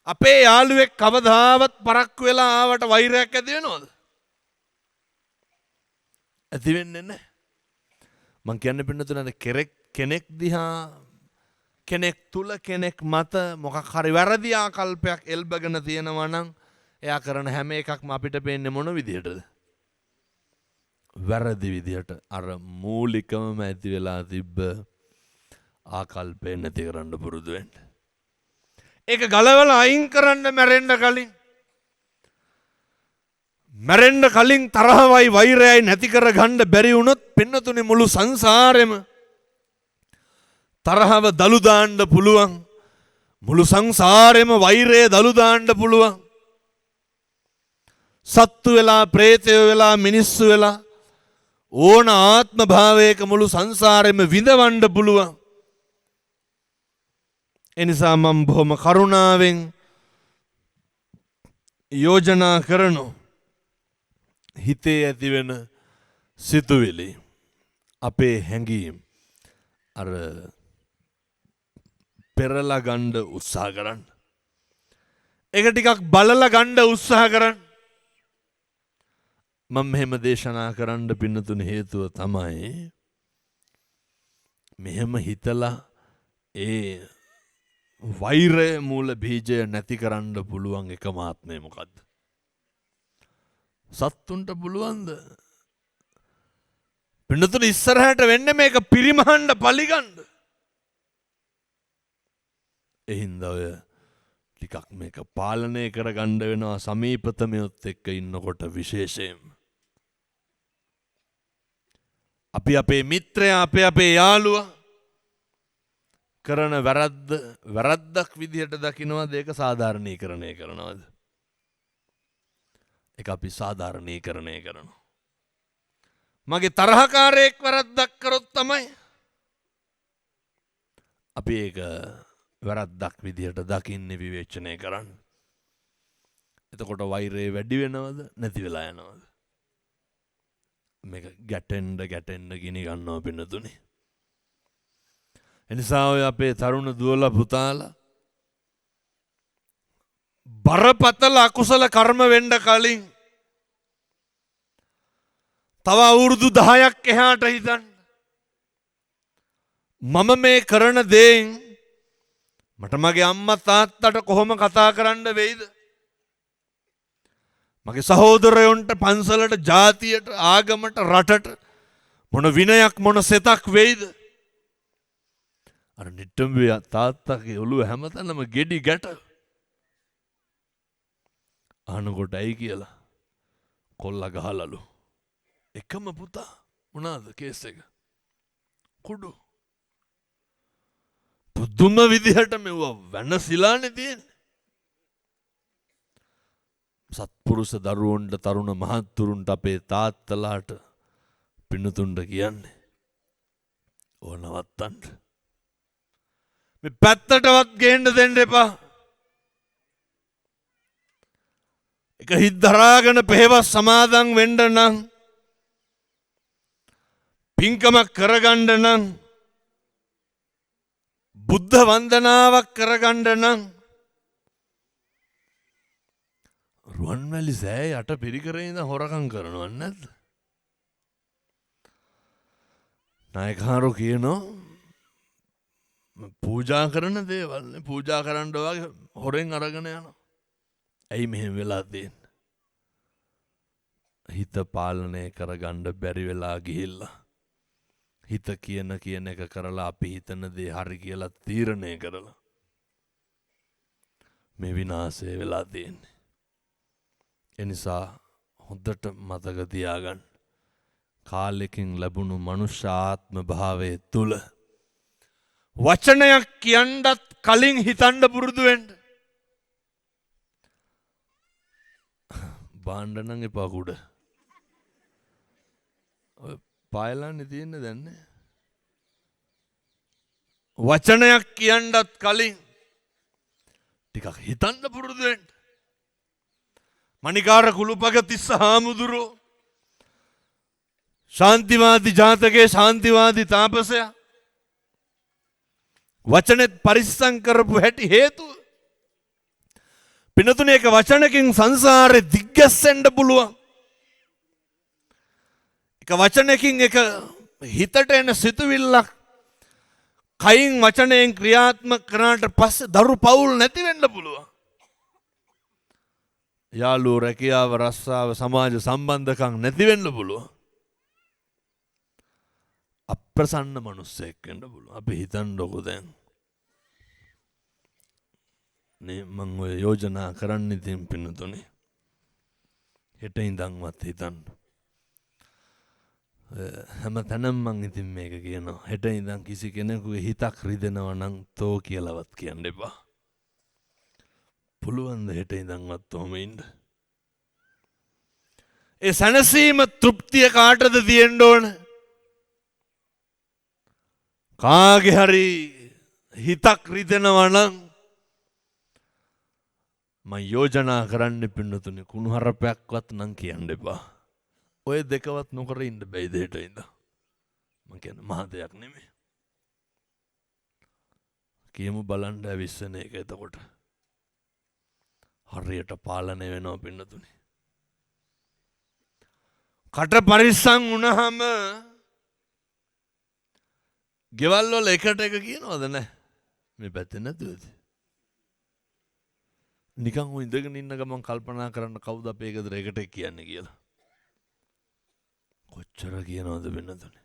අපේ යාළුවෙක් කවදාවත් පරක්කු වෙලා ආවට වෛරයක් ඇති වෙනවද? ඇති වෙන්නේ නැහැ. මං කියන්නේ පින්නතුනේ කෙනෙක් දිහා කෙනෙක් තුල කෙනෙක් මත මොකක් හරි වැරදි ආකල්පයක් එල්බගෙන තියෙනවා නම් එයා කරන හැම එකක්ම අපිට පේන්නේ මොන විදිහටද? වැරදි විදිහට. අර මූලිකවම ඇති වෙලා තිබ්බ ආකල්පය නැති කරන්න පුරුදු වෙන්න. ඒක ගලවලා අයින් කරන්න මැරෙන්න කලින්. මැරෙන්න කලින් තරහවයි වෛරයයි නැති කරගන්න බැරි වුණොත් පින්නතුනේ මුළු සංසාරෙම තරහව දලු දාන්න පුළුවන්. මුළු සංසාරෙම වෛරය දලු දාන්න පුළුවන්. සත්තු වෙලා, ප්‍රේතයෝ වෙලා, මිනිස්සු වෙලා ඕන ආත්ම භාවයක මුළු සංසාරෙම විඳවන්න පුළුවන්. එනිසා මම බොහොම කරුණාවෙන් යෝජනා කරනවා, හිතේ ඇතිවෙන සිතුවිලි, අපේ හැඟීම් අර පෙරලා ගන්න උත්සාහ කරන්න. ඒක ටිකක් බලලා ගන්න උත්සාහ කරන්න. මම මෙහෙම දේශනා කරන්න පින්නතුන හේතුව තමයි මෙහෙම හිතලා ඒ වෛරය මූල බීජය නැති කරන්න පුළුවන් එකම ආත්මය මොකද්ද? සත්තුන්ට පුළුවන්ද? පින්නතුන ඉස්සරහට වෙන්නේ මේක පිරිමහන්න පලිගන්න. ඒ හින්දා ඔය ටිකක් මේක පාලනය කරගන්න වෙනවා සමීපතමයොත් එක්ක ඉන්නකොට විශේෂයෙන්. අපි අපේ මිත්‍රයා, අපේ අපේ යාළුවා කරන වැරද්ද වැරද්දක් විදිහට දකින්නවද, ඒක සාධාරණීකරණය කරනවද? ඒක අපි සාධාරණීකරණය කරනවා. මගේ තරහකාරයෙක් වැරද්දක් කරොත් තමයි අපි ඒක වැරද්දක් විදිහට දකින්නේ, විවේචනය කරන්නේ. එතකොට වෛරය වැඩි වෙනවද, නැති වෙලා යනවද? මේක ගැටෙන්න ගැටෙන්න ගිනි ගන්නවා පින්නතුනේ. එනිසා ඔය අපේ තරුණ දුවලා පුතාලා බරපතල අකුසල කර්ම වෙන්න කලින් තව අවුරුදු 10ක් එහාට හිතන්න. මම මේ කරන දේෙන් මට මගේ අම්මා තාත්තට කොහොම කතා කරන්න වෙයිද? මගේ සහෝදරයන්ට, පන්සලට, ජාතියට, ආගමට, රටට මොන විනයක් මොන සෙතක් වෙයිද? අර නිට්ටඹුවේ තාත්තගේ ඔළුව හැමතැනම ගෙඩි ගැට. අහනකොට ඇයි කියලා කොල්ලා ගහලලු. එකම පුතා මොනාද කේස් එක? කුඩු. පුදුම විදිහට මෙව්වා වෙනසිලානේ තියෙන්නේ. සත්පුරුෂ දරුවන්ට, තරුණ මහත්තුරුන්ට, අපේ තාත්තලාට, පින්නතුන්ට කියන්නේ ඕව නවත්තන්න. මේ පැත්තටවත් ගේන්න දෙන්න එපා. එක හිත් දරාගෙන පෙහෙවස් සමාදන් වෙන්න නම්, පින්කමක් කරගන්න නම්, බුද්ධ වන්දනාවක් කරගන්න නම් රුවන්වැලි සෑය යට පිරිකරේ ඉඳන් හොරකම් කරනව නැද්ද? නායකහරු කියනවා පූජා කරන දේවල් නේ, පූජා කරන්න වගේ හොරෙන් අරගෙන යනවා. ඇයි මෙහෙම වෙලා තියෙන්නේ? හිත පාලනය කරගන්න බැරි වෙලා ගිහිල්ලා හිත කියන කියන එක කරලා අපි හිතන දේ හරි කියලා තීරණය කරලා මේ විනාශය වෙලා තියෙන්නේ. එනිසා හොඳට මතක තියාගන්න, කාලෙකින් ලැබුණු මනුෂ්‍ය ආත්ම භාවය තුල වචනයක් කියන්නත් කලින් හිතන්න පුරුදු වෙන්න. බාණ්ඩ නම් එපා කුඩ. ඔය පායලානේ තියෙන්නේ දැන් නේ. වචනයක් කියන්නත් කලින් ටිකක් හිතන්න පුරුදු වෙන්න. මණිකාර කුළුපග තිස්ස හාමුදුරුවෝ ශාන්තිවාදී ජාතකයේ ශාන්තිවාදී තාපසයා වචනෙත් පරිස්සම් කරපු හැටි හේතුව පිනතුනේ එක වචනකින් සංසාරේ දිග්ගැස්සෙන්න පුළුවන්. එක වචනකින් එක හිතට එන සිතුවිල්ලක් කයින් වචනයෙන් ක්‍රියාත්මක කරාට පස්සේ දරු පවුල් නැති වෙන්න පුළුවන්. යාළුවෝ රැකියාව රස්සාව සමාජ සම්බන්ධකම් නැති වෙන්න පුළුවන්. අප්‍රසන්න මිනිස්සෙක් වෙන්න පුළුවන්. අපි හිතන්නකෝ දැන් නේ මං ඔය යෝජනා කරන්න ඉතින් පින්නතුනේ. හෙට ඉඳන්වත් හිතන්න. හැම තැනම මං ඉතින් මේක කියනවා. හෙට ඉඳන් කිසි කෙනෙකුගේ හිතක් රිදෙනවා නම් තෝ කියලාවත් කියන්න එපා. පුළුවන් ද හෙට ඉඳන්වත් ඔහොම ඉන්න? ඒ සැනසීම තෘප්තිය කාටද තියෙන්න ඕන? කාගේ හරි හිතක් රිදෙනවා නම් මං යෝජනා කරන්න පින්නතුනේ කුණුහරුපයක්වත් නම් කියන්න එපා. ඔය දෙකවත් නොකර ඉන්න බැයිද හෙට ඉඳන්? මං කියන්නේ මහ දෙයක් නෙමෙයි. කියමු බලන්න ඇවිස්සෙන එක එතකොට. හරියට පාලනය වෙනවා පින්නතුනේ. කට පරිස්සම් වුණාම ගෙවල් වල එකට එක කියනවද නැහැ? මේ පැත්තේ නැතුවද? නිකන් ඔය ඉඳගෙන ඉන්න ගමන් කල්පනා කරන්න කවුද අපේ ගෙදර එකට එක කියන්නේ කියලා. කොච්චර කියනවද වෙනදනේ?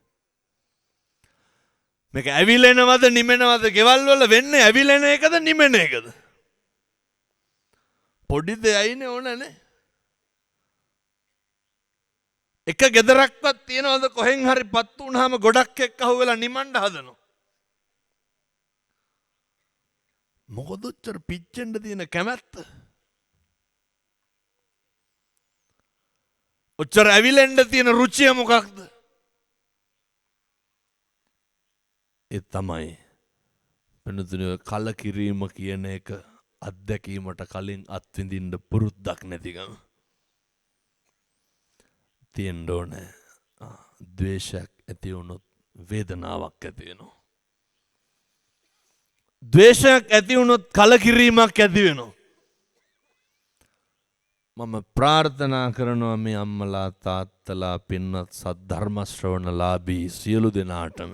මේක ඇවිලෙනවද නිමෙනවද? ගෙවල් වල වෙන්නේ ඇවිලෙන එකද නිමෙන එකද? පොඩි දෙයයිනේ ඕනනේ. එක ගෙදරක්වත් තියනවද කොහෙන් හරි පත්තු වුණාම ගොඩක් එක්ක අහුවෙලා නිමන්න හදනවා. මොකද ඔච්චර පිච්චෙන්න තියෙන කැමැත්ත? ඔච්චර ඇවිලෙන්න තියෙන රුචිය මොකක්ද? ඒ තමයි වෙනතුනේ කලකිරීම කියන එක අත්දැකීමට කලින් අත්විඳින්න පුරුද්දක් නැතිකම. තියෙන්න ඕනේ. ද්වේෂයක් ඇති වුණොත් වේදනාවක් ඇති වෙනවා. ද්වේෂයක් ඇති වුණොත් කලකිරීමක් ඇති වෙනවා. මම ප්‍රාර්ථනා කරනවා මේ අම්මලා තාත්තලා පින්වත් සද්ධර්ම ශ්‍රවණලාභී සියලු දෙනාටම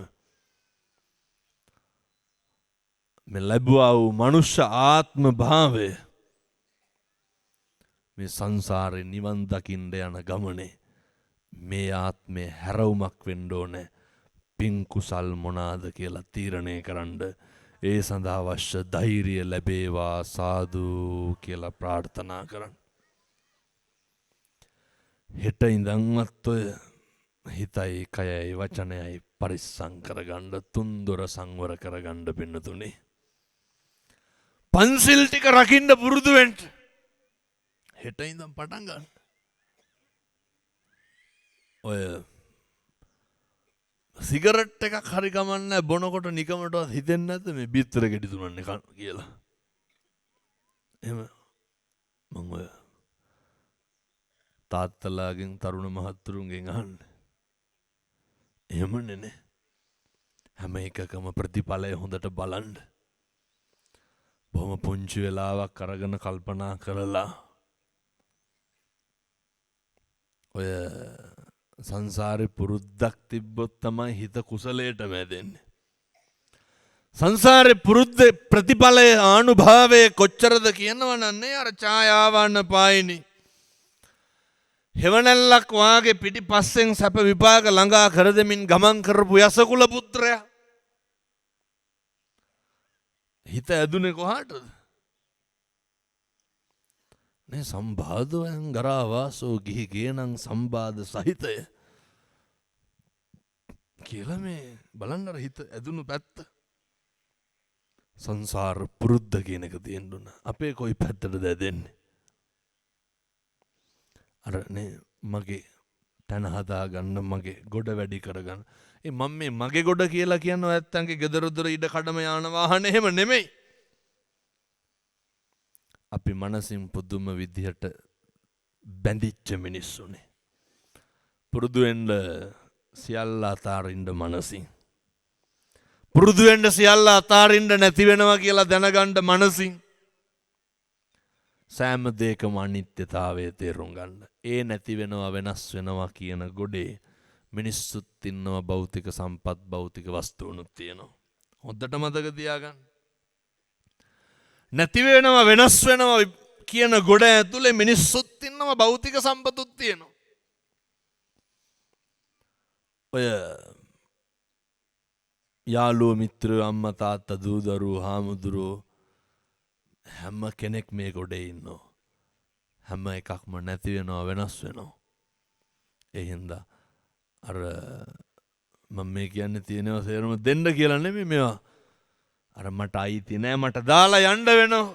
මේ ලැබුවා වූ මනුෂ්‍ය ආත්ම භාවය මේ සංසාරේ නිවන් දකින්න යන ගමනේ මේ ආත්මේ හැරවුමක් වෙන්න ඕනේ. පින් කුසල් මොනාද කියලා තීරණය කරන්න ඒ සඳහා අවශ්‍ය ධෛර්යය ලැබේවා සාදු කියලා ප්‍රාර්ථනා කරන්න. හෙට ඉඳන්වත් ඔය හිතයි කයයි වචනයයි පරිස්සම් කරගන්න, තුන්දොර සංවර කරගන්න පින්නතුනේ. පන්සිල් ටික රකින්න පුරුදු වෙන්න. හෙට ඉඳන් පටන් ගන්න. ඔය සිගරට් එකක් හරි කමන්නේ බොනකොට නිකමටවත් හිතෙන්නේ නැද්ද මේ බිත්තර ගෙඩි තුනන්නේ කන කියලා? එහෙම මං ඔය තාත්තලාගෙන් තරුණ මහත්තුරුන්ගෙන් අහන්නේ. එහෙමනේ නේ. හැම එකකම ප්‍රතිඵලය හොඳට බලන්න. බොහොම පුංචි වෙලාවක් අරගෙන කල්පනා කරලා ඔය සංසාරේ පුරුද්දක් තිබ්බොත් තමයි හිත කුසලයට වැදෙන්නේ. සංසාරේ පුරුද්ද ප්‍රතිඵලය ආනුභාවය කොච්චරද කියනවනම් නේ අර ඡායාවන්න පායිනි. හෙවණැල්ලක් වාගේ පිටිපස්සෙන් සැප විපාක ළඟා කර දෙමින් ගමන් කරපු යසකුල පුත්‍රයා හිත ඇදුනේ කොහාටද? නේ සම්බාධවයන් ගරාවාසෝ ගිහි ගේනං සම්බාධ සහිතය කියලා මේ බලන්න අර හිත ඇදුණු පැත්ත. සංසාර පුරුද්ද කියන එක තියෙන්න ඕන. අපේ කොයි පැත්තටද ඇදෙන්නේ? අර නේ මගේ තන හදා ගන්න, මගේ ගොඩ වැඩි කරගන්න. ඒ මම මේ මගේ ගොඩ කියලා කියන්නේ ඔය ඇත්තන්ගේ ගෙදර දොර ඉඩ කඩම යාන වාහන එහෙම නෙමෙයි. අපි මනසින් පුදුම විදිහට බැඳිච්ච මිනිස්සුනේ. පුරුදු වෙන්න සියල්ල අතාරින්න මනසින්. පුරුදු වෙන්න සියල්ල අතාරින්න නැති වෙනවා කියලා දැනගන්න මනසින්. සෑම දෙයකම අනිත්‍යතාවය තේරුම් ගන්න. ඒ නැති වෙනවා වෙනස් වෙනවා කියන ගොඩේ මිනිස්සුත් ඉන්නවා, භෞතික සම්පත් භෞතික වස්තුනුත් තියෙනවා. හොඳට මතක තියාගන්න. නැති වෙනවා වෙනස් වෙනවා කියන ගොඩ ඇතුලේ මිනිස්සුත් ඉන්නවා, භෞතික සම්පතුත් තියෙනවා. ඔය යාළුවෝ මිත්‍රයෝ අම්මා තාත්තා දූ දරුවෝ හාමුදුරුවෝ හැම කෙනෙක් මේ ගොඩේ ඉන්නවා. හැම එකක්ම නැති වෙනවා වෙනස් වෙනවා. ඒ හින්දා අර මම මේ කියන්නේ තියෙනවා සේරම දෙන්න කියලා නෙමෙයි මේවා. අර මට අයිති නෑ මට දාලා යන්න වෙනවා.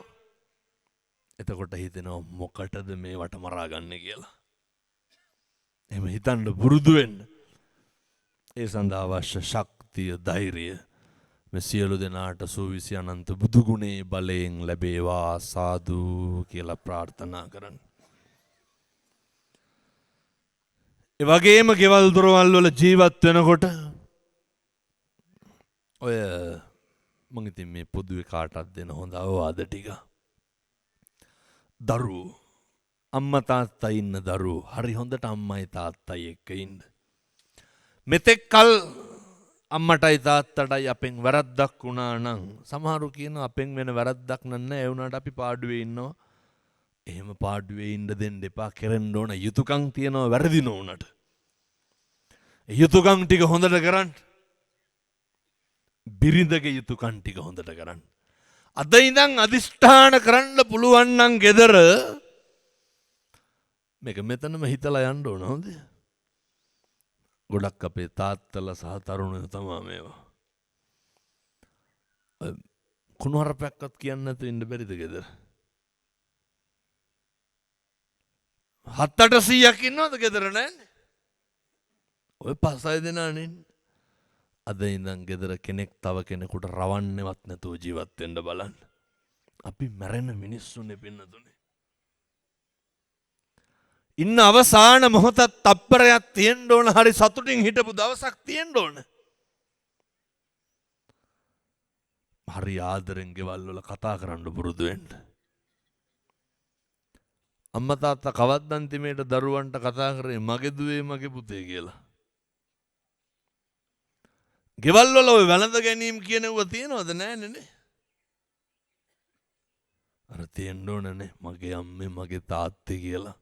එතකොට හිතෙනවා මොකටද මේවට මරාගන්නේ කියලා. එහෙම හිතන්න පුරුදු වෙන්න. ඒ සඳහා අවශ්‍ය ශක්තිය ධෛර්යය මේ සියලු දෙනාට සුවිසි අනන්ත බුදු ගුණේ බලයෙන් ලැබේවා සාදු කියලා ප්‍රාර්ථනා කරන්න. ඒ වගේම ගෙවල් දොරවල් වල ජීවත් වෙනකොට ඔය මං ඉතින් මේ පොදුවේ කාටවත් දෙන හොඳ අවවාද ටික. දරුවෝ අම්මා තාත්තා ඉන්න දරුවෝ හරි හොඳට අම්මයි තාත්තයි එක්ක ඉන්න. මෙතෙක් කල් අම්මටයි තාත්තටයි අපෙන් වැරද්දක් වුණා නම් සමහරු කියනවා අපෙන් වෙන වැරද්දක් නෑ ඒ වුණාට අපි පාඩුවේ ඉන්නවා. එහෙම පාඩුවේ ඉන්න දෙන්න එපා. කෙරෙන්න ඕන යුතුයකම් තියෙනවා වැරදි නොවුනට. ඒ යුතුයකම් ටික හොඳට කරන්න. බිරිඳගේ යුතුයකම් ටික හොඳට කරන්න. අද ඉඳන් අදිෂ්ඨාන කරන්න පුළුවන් නම් ගෙදර මේක මෙතනම හිතලා යන්න ඕන හොඳේ. ගොඩක් අපේ තාත්තලා සහ තරුණයෝ තමා මේවා. කුණුහරුපයක්වත් කියන්න නැතුව ඉන්න බැරිද ගෙදර? 700-800ක් ඉන්නවද ගෙදර? නෑනේ. ඔය 5-6 දෙනානේ ඉන්නේ. අද ඉඳන් ගෙදර කෙනෙක් තව කෙනෙකුට රවන්නේවත් නැතුව ජීවත් වෙන්න බලන්න. අපි මැරෙන මිනිස්සුනේ පින්නතුනේ. ඉන්න අවසාන මොහොතත් තප්පරයක් තියෙන්න ඕන. හරි සතුටින් හිටපු දවසක් තියෙන්න ඕන. හරි ආදරෙන් ගෙවල් වල කතා කරන්න පුරුදු වෙන්න. අම්මා තාත්තා කවද්ද අන්තිමේට දරුවන්ට කතා කරේ මගේ දුවේ මගේ පුතේ කියලා? ගෙවල් වල ඔය වැළඳ ගැනීම කියන ඒවා තියෙනවද? නෑනේ නේ. අර තියෙන්න ඕනනේ මගේ අම්මේ මගේ තාත්තේ කියලා.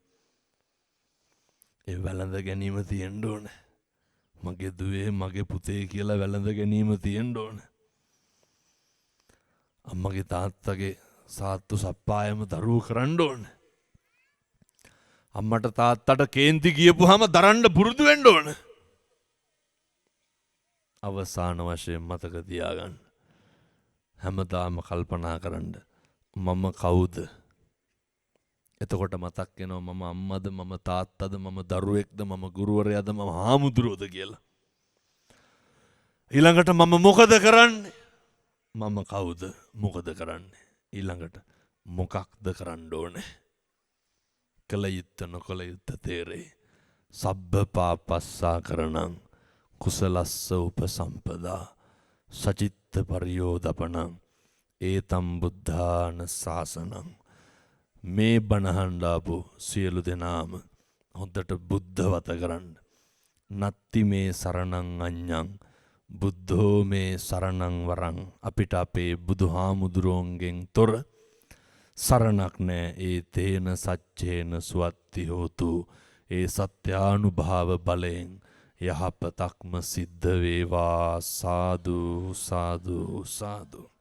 ඒ වැළඳ ගැනීම තියෙන්න ඕනේ. මගේ දුවේ මගේ පුතේ කියලා වැළඳ ගැනීම තියෙන්න ඕනේ. අම්මගේ තාත්තගේ සාත්තු සප්පායම දරුවෝ කරන්න ඕනේ. අම්මට තාත්තට කේන්ති කියපුවාම දරන්න පුරුදු වෙන්න ඕනේ. අවසාන වශයෙන් මතක තියාගන්න. හැමදාම කල්පනා කරන්න මම කවුද? එතකොට මතක් වෙනවා මම අම්මද මම තාත්තද මම දරුවෙක්ද මම ගුරුවරයාද මම හාමුදුරුවෝද කියලා. ඊළඟට මම මොකද කරන්නේ? මම කවුද? මොකද කරන්නේ? ඊළඟට මොකක්ද කරන්න ඕනේ? කළ යුත්ත නොකළ යුත්ත තේරෙයි. සබ්බ පාපස්සා කරණං කුසලස්ස උපසම්පදා සචිත්ත පරියෝදපණං ඒතම් බුද්ධාන ශාසනං. මේ බණහන් ආපු සියලු දෙනාම හොඳට බුද්ධවත කරන්න. නත්ති මේ සරණං අඤ්ඤං බුද්ධෝ මේ සරණං වරං. අපිට අපේ බුදුහාමුදුරුවන්ගෙන් තොර සරණක් නෑ. ඒ තේන සච්චේන සුවත්ති හෝතු. ඒ සත්‍යානුභාව බලයෙන් යහපතක්ම සිද්ධ වේවා. සාදු සාදු සාදු.